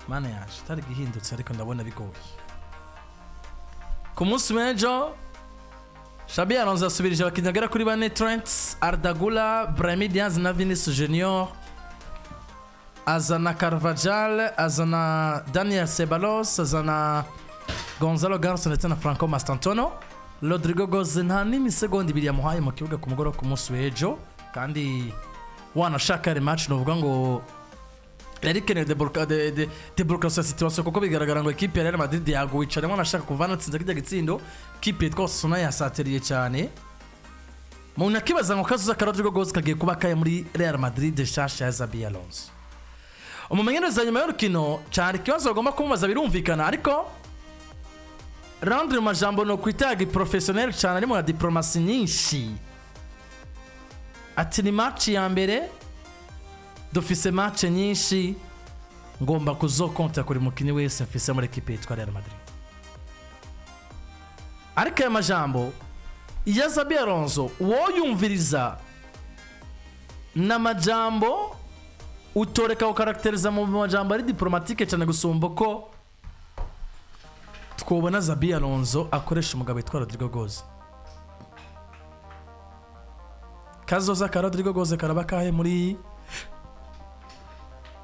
Mana yaje itari gihindutse, ariko ndabona bigoye. Ku munsi w'ejo Xabi Alonso yasubirije abakinnyi bagera kuri bane: Trent, Arda Güler, Brahim Diaz na Vinicius Junior, azana Carvajal, azana Daniel Ceballos, azana Gonzalo Garcia ndetse na Franco Mastantuono. Rodrygo Goes nta n'imisegonda 2 yamuhaye mu kibuga ku mugoroba ku munsi w'ejo, kandi wanashaka ari match nuvuga ngo yari ikeneye déblocation ya situation, kuko bigaragara ngo ekipe ya Real Madrid yaguwe cyane. Wanashaka kuva anatsinze kijya gitsindo, kipe yitwa Osasuna yasatiriye cyane. Umuntu akibaza ngo kazoza ka Rodrygo Goes kagiye kuba kaye muri Real Madrid nshasha ya Xabi Alonso? Umumenyereza nyuma y'urukino cyari ikibazo bagomba kumubaza, birumvikana, ariko Landry mu majambo no kwitaga professionnel cyane, arimo na diplomatie nyinshi, ati: "Ni match ya mbere, dufise match nyinshi, ngomba kuzokonta kuri mukinnyi wese mfise muri ekipe yitwa Real Madrid." Ariko aya majambo ya Xabi Alonso woyumviriza, ni amajambo utoreka gukarakteriza mu majambo ari diplomatique cyane gusumba uko twobona Xabi Alonso akoresha umugabo witwa Rodrygo Goes. Kazoza ka Rodrygo Goes karaba kahe muri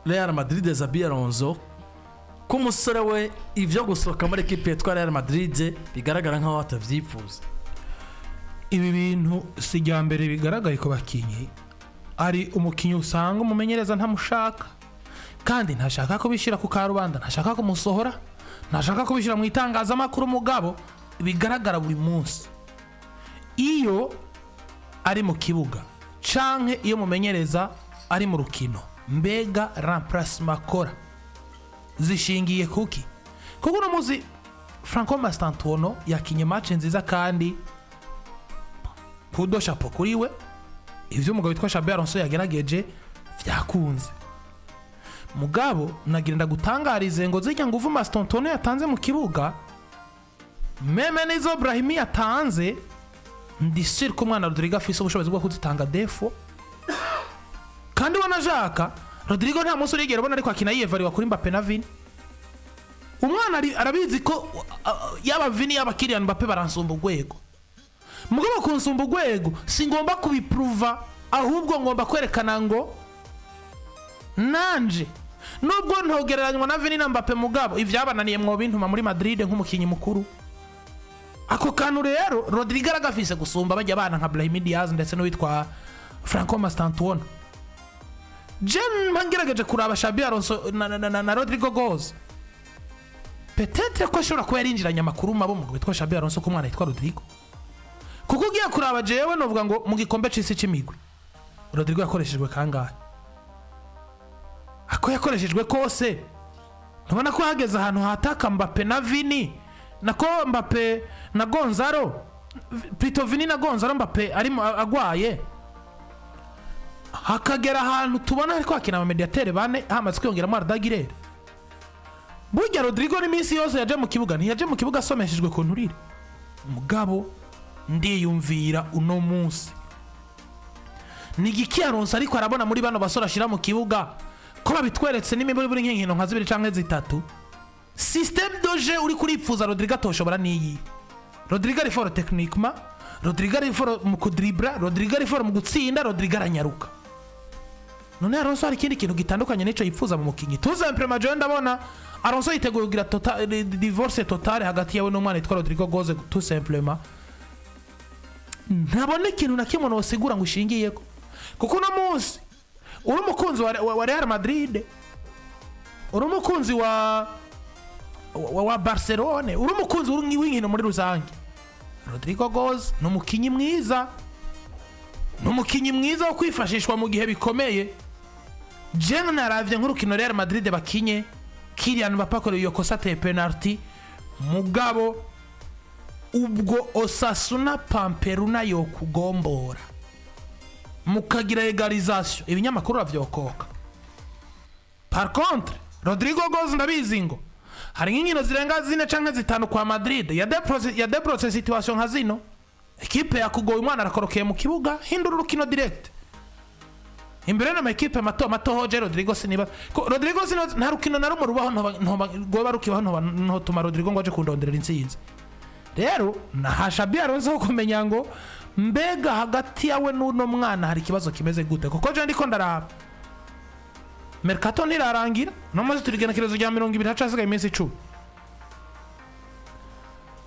Real Madrid Xabi Alonso, ko umusore we ivyo gusohoka muri ekipe yitwa Real Madrid bigaragara nkaho atavyifuza? Ibi bintu si irya mbere bigaragaye ku bakinnyi. Ari umukinnyi usanga umumenyereza ntamushaka, kandi ntashaka kubishyira ku karubanda, ntashaka kumusohora, ntashaka kubishyira mu itangazamakuru. Mugabo bigaragara buri munsi iyo ari mu kibuga canke iyo mumenyereza ari mu rukino. Mbega remplacement akora zishingiye kuki? Kuko uno munsi Franco Mastantuono yakinye match nziza, kandi coup de chapeau kuri we. Ivyo umugabo witwa Xabi Alonso yagerageje vyakunze. Mugabo nagira ndagutangarize ngo zirya nguvu Mastantuono yatanze mu kibuga, même nizo Brahimi yatanze, ndi sûr ko umwana Rodrygo afise ubushobozi bwo kuzitanga defo. Kandi wanashaka Rodrygo nta munsi urigera ubona ariko akina yiyevariwa kuri Mbappe na Vini. Umwana arabizi ko yaba Vini, yaba Kylian Mbappe baransumba urwego. Mugabo kunsumba urwego si ngomba kubipruva, ahubwo ngomba kwerekana ngo nanje nubwo ntogereranywa na Vini na Mbappe, mugabo ivyabananiye mwobintuma muri Madrid nk'umukinyi mukuru. Ako kantu rero Rodrygo aragafise gusumba bajya abana nka Brahim Diaz ndetse n'uwitwa Franco Mastantuono. Je mba ngerageje kuraba Xabi Alonso na Rodrygo Goes, peut-être ko ashobora kuba yarinjiranye amakuru mabo mu witwa Xabi Alonso ko umwana yitwa Rodrygo. Kuko ugiye kuraba, jewe novuga ngo mu gikombe c'isi c'imigwi Rodrygo yakoreshejwe kangahe? Ako yakoreshejwe kose ntubona ko hageze ahantu hataka Mbappe na Vini, nako Mbappe na Gonzalo, plutôt Vini na Gonzalo, Mbappe arimo agwaye, hakagera ahantu tubona ariko hakina abamediatere bane, hamaze kwiyongeramo Arda Güler. Burya Rodrygo n'iminsi yose yaje mu kibuga, ntiyaje mu kibuga asomeshejwe ku nturire. Mugabo ndiyumvira uno munsi ni igiki Alonso ariko arabona muri bano basore ashyira mu kibuga, ko babitweretse n'imiburi nk'inkino nka zibiri canke zitatu? Système de jeu uri kuripfuza Rodrygo atoshobora niyi? Rodrygo ari fort techniquement, Rodrygo ari fort mu kudribra, Rodrygo ari fort mu gutsinda, Rodrygo aranyaruka. None Alonso hari ikindi kintu gitandukanye n'ico yifuza mu mukinyi? Tout simplement jewe ndabona Alonso yiteguye kugira divorce totale hagati yawe n'umwana yitwa Rodrygo Goes. Tout simplement ntabona ikintu na kimwe nosigura ngo ushingiyeko, kuko uno munsi uri umukunzi wa Real Madrid, uri umukunzi wa Barcelone, uri umukunzi w'inkino muri rusange, Rodrygo Goes ni umukinyi mwiza, ni umukinyi mwiza wo kwifashishwa mu gihe bikomeye. Jewe naravye nk'urukino Real Madrid bakinye, Kylian Mbappe akoreye iyo kosa, ateye penalty. Mugabo ubwo Osasuna Pamperuna yokugombora mukagira égalisation, ibinyamakuru bavyokoka. Par contre Rodrygo Goes, ndabizi ngo hari nk'inkino zirenga zine canke zitanu kwa Madrid ya débloqué situation nka zino, ekipe yakugoye, umwana arakorokeye mu kibuga, hindura urukino direct. Imbere n'amakipe mato mato hoje Rodrigo siniba ko Rodrigo siniba nta rukino na rumwe rubaho ntoba rwoba rukibaho ntoba ntotuma Rodrigo ngo aje kundonderera intsinzi. Rero na Xabi Alonso ho kumenya ngo mbega hagati yawe n'uno mwana hari ikibazo kimeze gute, kuko je ndiko ndaraba mercato ntirarangira no maze turi igenekerezo rya 20, hacasigaye iminsi 10.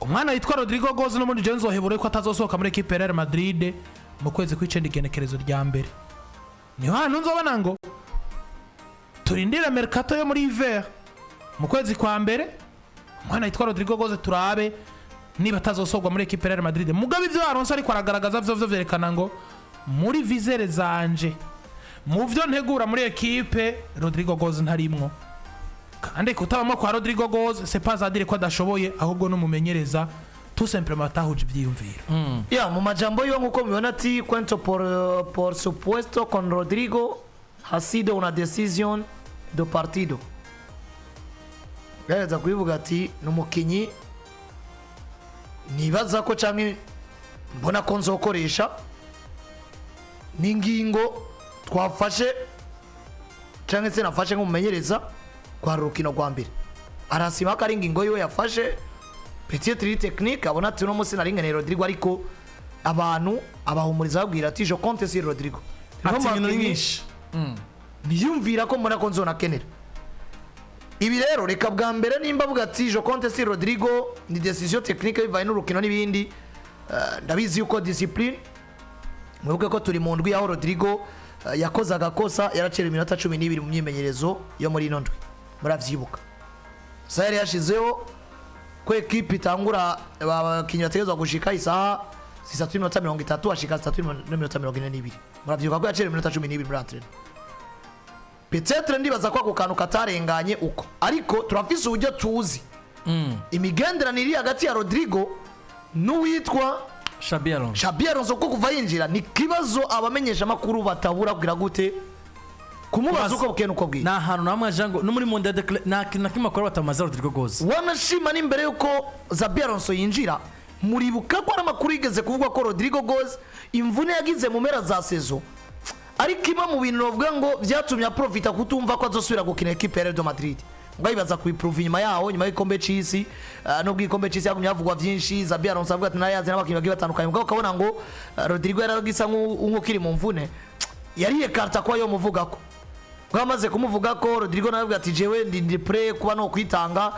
Umwana yitwa Rodrigo Goes n'ubundi je nzohebura ko atazosohoka muri ekipe ya Real Madrid mu kwezi kw'icenda igenekerezo rya mbere. Niho hantu nzobona ngo turindire mercato yo muri hiver mu kwezi kwa mbere, umwana yitwa Rodrigo Goes turabe niba atazosorwa muri ekipe ya Real Madrid. Mugabo ivyo Alonso ariko aragaragaza vyo vyerekana ngo muri viseur zanje, mu vyo ntegura muri ekipe, Rodrigo Goes ntarimwo. Kandi kutabamo kwa Rodrigo Goes c'est pas à dire ko adashoboye, ahubwo n'umumenyereza tout simplement atahuje ivyiyumviro. Ya, mu majambo yiwe nk'uko mubibona ati: "Cuento por supuesto con Rodrigo, ha sido una decisión do partido." Gerageza kubivuga ati ni umukinyi nibaza ko canke mbona ko nzokoresha, n'ingingo twafashe canke se nafashe nk'umumenyereza kwa rukino rwa mbere. Arasima ko ari ingingo yiwe yafashe, peut-être technique, abona ati uno munsi nari nkeneye Rodrigo, ariko abantu abahumuriza babwira ati: "Je compte sur Rodrigo." Ati ibintu ni nyinshi. Niyumvira ko mbona ko nzonakenera ibi. Rero reka bwa mbere nimba avuga ati: "Je compte sur Rodrigo, ni décision technique bivaye n'urukino n'ibindi." Ndabizi yuko discipline, mwibuke ko turi mu ndwi aho Rodrigo yakoze agakosa yaracera iminota 12 mu myimenyerezo yo muri ino ndwi. Muravyibuka sa yari yashizeho ko ekipe itangura, abakinnyi bategerezwa gushika isaha 6:30, ashika 6:42. Muravyibuka ko yacerewe iminota 12 muri entraînement. Peut-être ndibaza ko ako kantu katarenganye uko, ariko turafise uburyo tuzi imigenderanire iri hagati ya Rodrigo n'uwitwa Xabi Alonso. Xabi Alonso, ko kuva yinjira ni kibazo abamenyesha amakuru batabura kugira gute kumubaza Kubaza. uko bukeye nuko bwije. Ni ahantu namwe aja ngo no muri Mondial de Club nta kintu na kimwe akora batamaze Rodrigo Goes. Wanashima n'imbere yuko Xabi Alonso yinjira, muribuka ko hari amakuru yigeze kuvuga ko Rodrigo Goes imvune yagize mu mpera za saison ariko imwe mu bintu bavuga ngo byatumye aprofita kutumva ko azosubira gukina ekipe ya Real Madrid, ngo yibaza kubiprove inyuma yaho, nyuma y'igikombe c'isi. Nubwo igikombe c'isi yagumye havugwa vyinshi, Xabi Alonso avuga ati nayazi n'abakinnyi bagiye batandukanye, mugabo ukabona ngo Rodrigo yaragisa nk'ukiri mu mvune, yariye karta kuba yomuvugako. Bwamaze kumuvuga ko Rodrigo nawe avuga ati: "Jewe ndi prêt kuba no kwitanga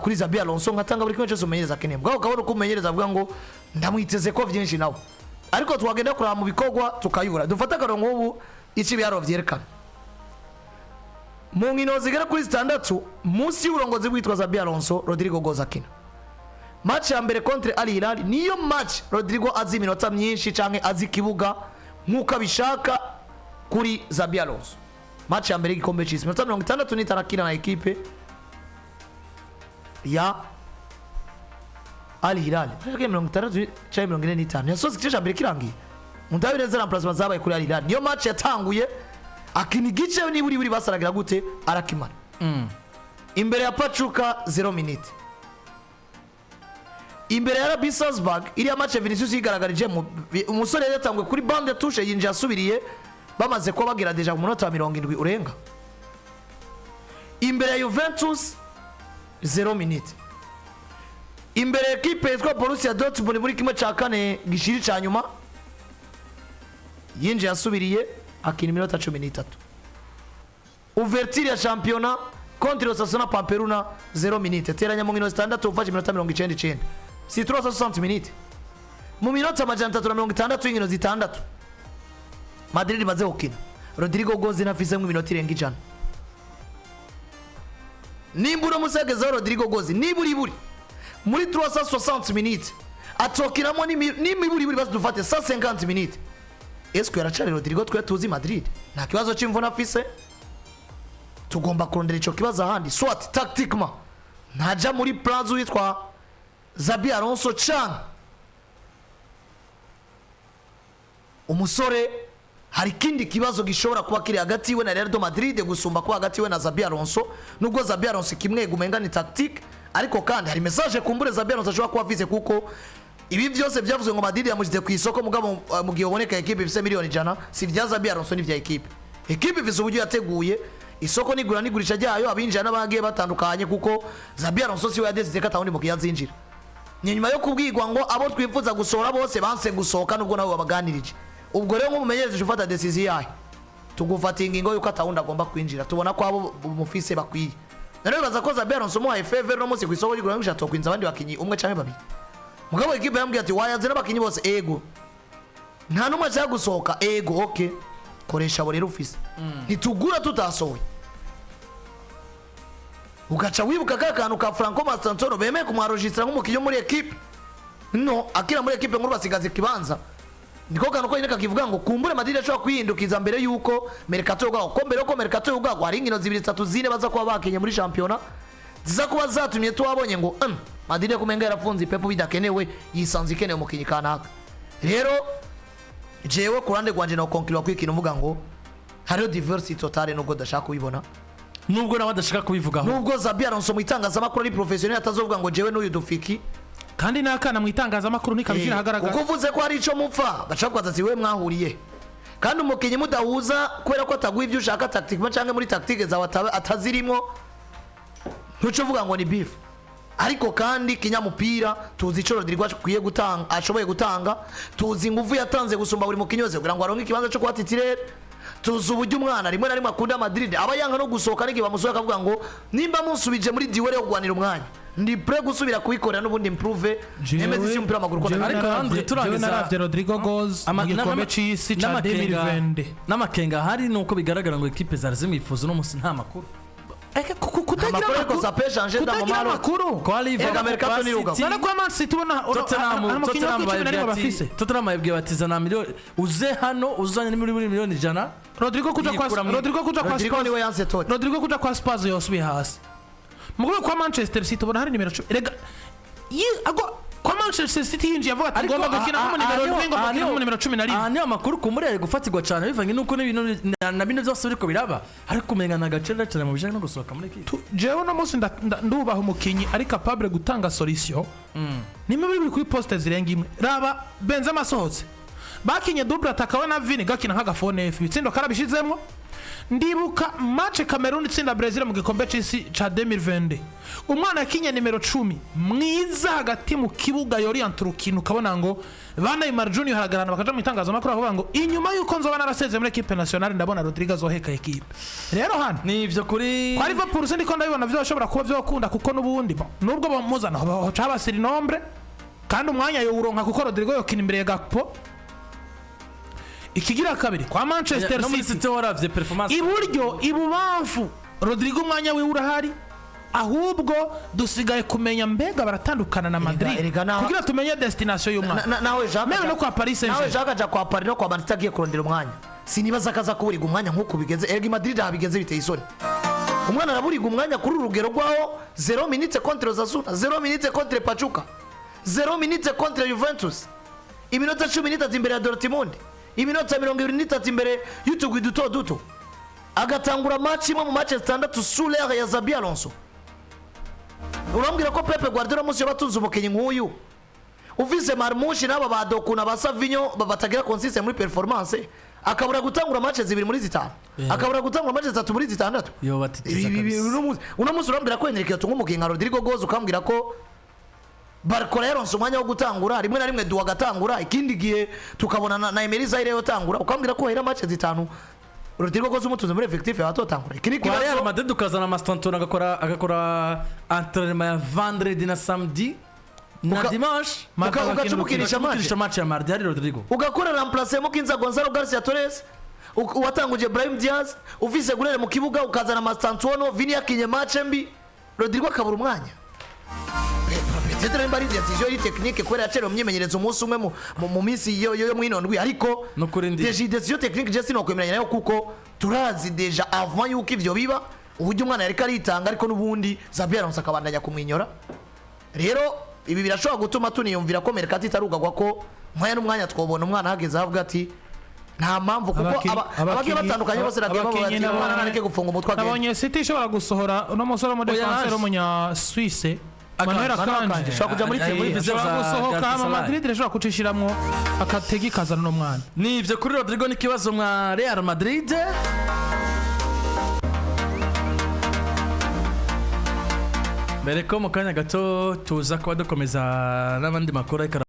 kuri Xabi Alonso, nkatanga buri kimwe cyose umumenyereza akeneye." Bwabo ukabona uko umumenyereza avuga ngo ndamwiteze ko vyinshi nawe, ariko twagenda kuraba mu bikorwa tukayibura. Dufate akarongo ubu ici ibiharuro vyerekana mu nkino zigera kuri zitandatu munsi y'uburongozi bwitwa Xabi Alonso, Rodrigo Goes akina match ya mbere contre Al Hilal, niyo match Rodrigo azi iminota myinshi canke azi ikibuga nk'uko abishaka kuri Xabi Alonso. Match ya mbere y'igikombe c'isi, iminota 65 akina na ekipe ya Al Hilal. Ariko 60 canke 45 yasoze igice ca mbere kirangiye. Mundabire neza remplacement zabaye kuri Al Hilal, niyo match yatanguye akina igice niburi buri basaragira gute arakimara. Imbere ya Pachuca 0 minute, imbere ya RB Salzburg iriya match Vinicius yigaragarije umusore yari yatanguye kuri banc de touche, yinjiye asubiriye bamaze kuba bagira déjà ku munota wa 70 urenga. Imbere ya Juventus 0 minute, imbere ya ekipe yitwa Borussia Dortmund muri kimwe cya kane gishiri cya nyuma yinjiye asubiriye akina iminota 13. Ouverture ya shampiyona contre Osasuna Pamperuna 0 minute. Teranya mu nkino zitandatu ufashe iminota 99, si 360 minute mu minota 360 y'inkino zitandatu Madrid imaze gukina, Rodrigo Goes ntafisemo iminota irenga 100. Nimba uno munsi yagezeho Rodrigo Goes niburi buri muri 360 minutes atokinamo n'imiburiburi, basi dufate 150 minutes, est-ce que yaracari Rodrigo twe tuzi Madrid? Nta kibazo c'imvune afise, tugomba kurondera ico kibazo ahandi, soit tactiquement ntaja muri plan z'uwitwa Xabi Alonso, canke umusore hari ikindi kibazo gishobora kuba kiri hagati yiwe na Real de Madrid gusumba kuba hagati yiwe na Xabi Alonso. Nubwo Xabi Alonso kimwe umenga ni tactique, ariko kandi hari message kumbure Xabi Alonso ashobora kuba afise, kuko ibi byose byavuzwe ngo Madrid yamushyize ku isoko, mugabo mu gihe uboneka ekipe ifise miliyoni 100, si vya Xabi Alonso ni vya ekipe. Ekipe ifise uburyo yateguye isoko n'igura n'igurisha ryayo, abinjira n'abagiye batandukanye, kuko Xabi Alonso siwe yadesize ko atawundi mukiriya azinjira. Ni nyuma yo kubwirwa ngo abo twifuza gusohora bose banse gusohoka, nubwo nabo babaganirije. Ubwo rero nk'umumenyereza ufata decision yayo, tugufata ingingo yuko atawundi agomba kwinjira, tubona ko abo mufise bakwiye. Rero bibaza ko Xabi Alonso umuhaye faveur no munsi ku isoko ry'igura n'igurisha, tokwinza abandi bakinyi umwe canke babiri. Mugabo ekipe yambwiye ati wayanze n'abakinyi bose, ego, nta n'umwe ashaka gusohoka, ego, okay, koresha abo rero ufise, ntitugura tutasohoye. Ugaca wibuka ka kantu ka Franco Mastantuono bemeye kumwarojistra nk'umukinnyi wo muri ekipe, no akira muri ekipe nkuru basigaza ikibanza. Niko kantu konyine kakivuga ngo kumbure Madrid ashobora kwihindukiza mbere yuko mercato yugagwa, ko mbere yuko mercato yugagwa hari inkino zibiri, zitatu, zine baza kuba bakinye muri shampiyona ziza kuba zatumye tuwabonye ngo Madrid kumenga yarafunze ipepo bidakenewe, yisanze ikeneye umukinnyi kanaka. Rero jewe ku ruhande rwanje no conclure kw'ikintu mvuga ngo hariho divorce totale, nubwo dashaka kubibona. Nubwo nawe adashaka kubivugaho. Nubwo Xabi Alonso mu itangazamakuru ari professionnel, atazovuga ngo jewe n'uyu dufiki. Kandi n'akana mu itangazamakuru ntikabishyira ahagaragara. Kuko uvuze ko hari ico mupfa, baca bakubaza ati we mwahuriye, kandi umukinnyi mudahuza kubera ko ataguha ibyo ushaka tactique canke muri tactique zawe atazirimo, ntuce uvuga ngo ni beef. Ariko kandi kinyamupira tuzi ico Rodrigo akwiye gutanga, ashoboye gutanga, tuzi ingufu yatanze gusumba buri mukinnyi wese kugira ngo aronke ikibanza cyo kuba titulaire. Tuzi uburyo umwana rimwe na rimwe akunda Madrid, aba yanga no gusohoka, n'igihe bamusohoka akavuga ngo nimba munsubije muri duel yo kurwanira umwanya, ndi prêt gusubira kubikorera n'ubundi improve, nemeze isi y'umupira w'amaguru ko Ariko Andre, jewe naravye Rodrigo Goes mu gikombe c'isi ca 2020. N'amakenga ahari ni uko bigaragara ngo ekipe zari zimwifuza, uno munsi nta makuru. Eka kutagira Amakuru ariko amakuru ça peut changer dans kutagira moment. amakuru. Kwa Liverpool, Erega mercato kwa ni ruga. City, None kwa Man City ubona Tottenham, hari umukinnyi wo Tottenham ku 11 bayibwiye ati bafise. Tottenham bayibwiye bati zana miliyoni, uze hano uzanye muri miliyoni 100. Rodrigo kuja kwa Yikura Rodrigo kuja kwa Rodrigo Spurs. niwe yanse Totti. Rodrigo kuja kwa Spurs yosubiye hasi. Mugabo kwa Manchester City ubona hari nimero 10. Rega ago kwa Manchester City yinjiye avuga ati ngomba gukina nk'umu nimero 7, ngomba gukina nk'umu nimero 11. Aha niho amakuru kumuri ari gufatirwa cyane bivanye n'uko n'ibintu na bino byose biriko biraba, ariko umenga ni agaciro cyane mu bijanye no gusohoka muri ekipe. Jewe uno munsi ndubaha umukinyi ari capable gutanga solution nimwe biri kuri poste zirenga imwe. Raba Benzema asohotse, bakinye double attaque we na Vini, gakina nk'aga faux neuf, ibitsindo karabishizemwo. Ndibuka match Cameroon itsinda Brazil mu gikombe c'isi ca 2022, umwana yakinye nimero 10 mwiza hagati mu kibuga, yorienta urukino, ukabona ngo ba Neymar Junior haragarana bakaja mu itangazamakuru bakavuga ngo inyuma yuko nzoba narasezeye muri equipe nationale, ndabona Rodrigo azoheka equipe. Rero hano Ni ivyo kuri kwa Liverpool sindiko ndabibona vyoshobora kuba vyokunda, kuko n'ubundi nubwo bamuzana hoca haba surnombre, kandi umwanya yowuronka kuko Rodrigo yokina imbere ya Gakpo. Ikigira kabiri kwa Manchester no muri City City waravye performance. Iburyo, ibubamfu, Rodrigo umwanya wiwe urahari, ahubwo dusigaye kumenya mbega baratandukana na Madrid erega kugira tumenye destination y'umwana. Nawe Jacques Mewe no kwa Paris nawe Saint-Germain. Jacques aja kwa Paris no kwa Manchester agiye kurondera umwanya, sinibaza ko aza kuburirwa umwanya nk'uku bigeze. Erega i Madrid aha bigeze biteye isoni, umwana araburirwa umwanya kuri uru rugero rwaho 0 minute contre Osasuna, 0 minute contre Pachuca, 0 minute contre Juventus, iminota 13 imbere ya Dortmund, iminota 23 imbere y'utugwi duto duto, agatangura match imwe mu match zitandatu sous l'ère ya Xabi Alonso. Urambwira ko Pepe Guardiola munsi yabatunze umukinnyi nk'uyu, uvise Marmoush n'aba ba Doku na ba Savinho batagira consistance muri performance, akabura gutangura match zibiri muri zitanu, akabura gutangura match zitatu muri zitandatu? Yo batitiza kabisa. Uno munsi urambwira ko Enrique yatunga umukinnyi nka Rodrigo Goes, ukambwira ko Barcola yaronse umwanya wo gutangura rimwe na rimwe, Duwa agatangura ikindi gihe, tukabona na Emery Zaire yotangura, ukambwira ko hera match zitanu Rodrigo Goes umutunze muri effectif yatotangura? Iki ni Kwa Real kibazo. Madrid ukazana Mastantuono agakora entraînement ya vendredi na samedi na dimanche. Ugaca umukinisha match. Umukinisha match ya mardi hari Rodrigo. Ugakora remplacement Kinza Gonzalo Garcia Torres, watanguje Brahim Diaz, ufise Gurere mu kibuga, ukazana Mastantuono, Vini yakinye match mbi, Rodrigo akabura umwanya. Peut-être nimba ari décision iri technique kubera yacerewe imyimenyerezo umunsi umwe mu minsi yo mwino ndwi, ariko No kuri ndi. déjà décision technique je sinokwemeranya nayo, kuko turazi déjà avant yuko ivyo biba uburyo umwana yariko aritanga, ariko n'ubundi Xabi Alonso akabandanya kumwinyora. Rero ibi birashobora gutuma tuniyumvira ko mercato itarugagwa, ko umwanya n'umwanya twobona umwana ahageze avuga ati nta mpamvu, kuko abagiye batandukanye bose nagiye bavuga ati umwana nareke gufunga umutwe agende. Nabonye City ishobora gusohora uno musore w'umudefenseri Oya, w'umunya Suisse Manuel Manuel Akanji. Akanji. Ashobora kuja muri Muri Chelsea. Ashobora za gusohoka ama Galatasaray. Madrid irashobora kucishiramwo akategi kazana uno mwana. Ni ivyo kuri Rodrigo n'ikibazo mwa Real Madrid. Mbere ko mu kanya gato tuza kuba dukomeza n'abandi makuru, ariko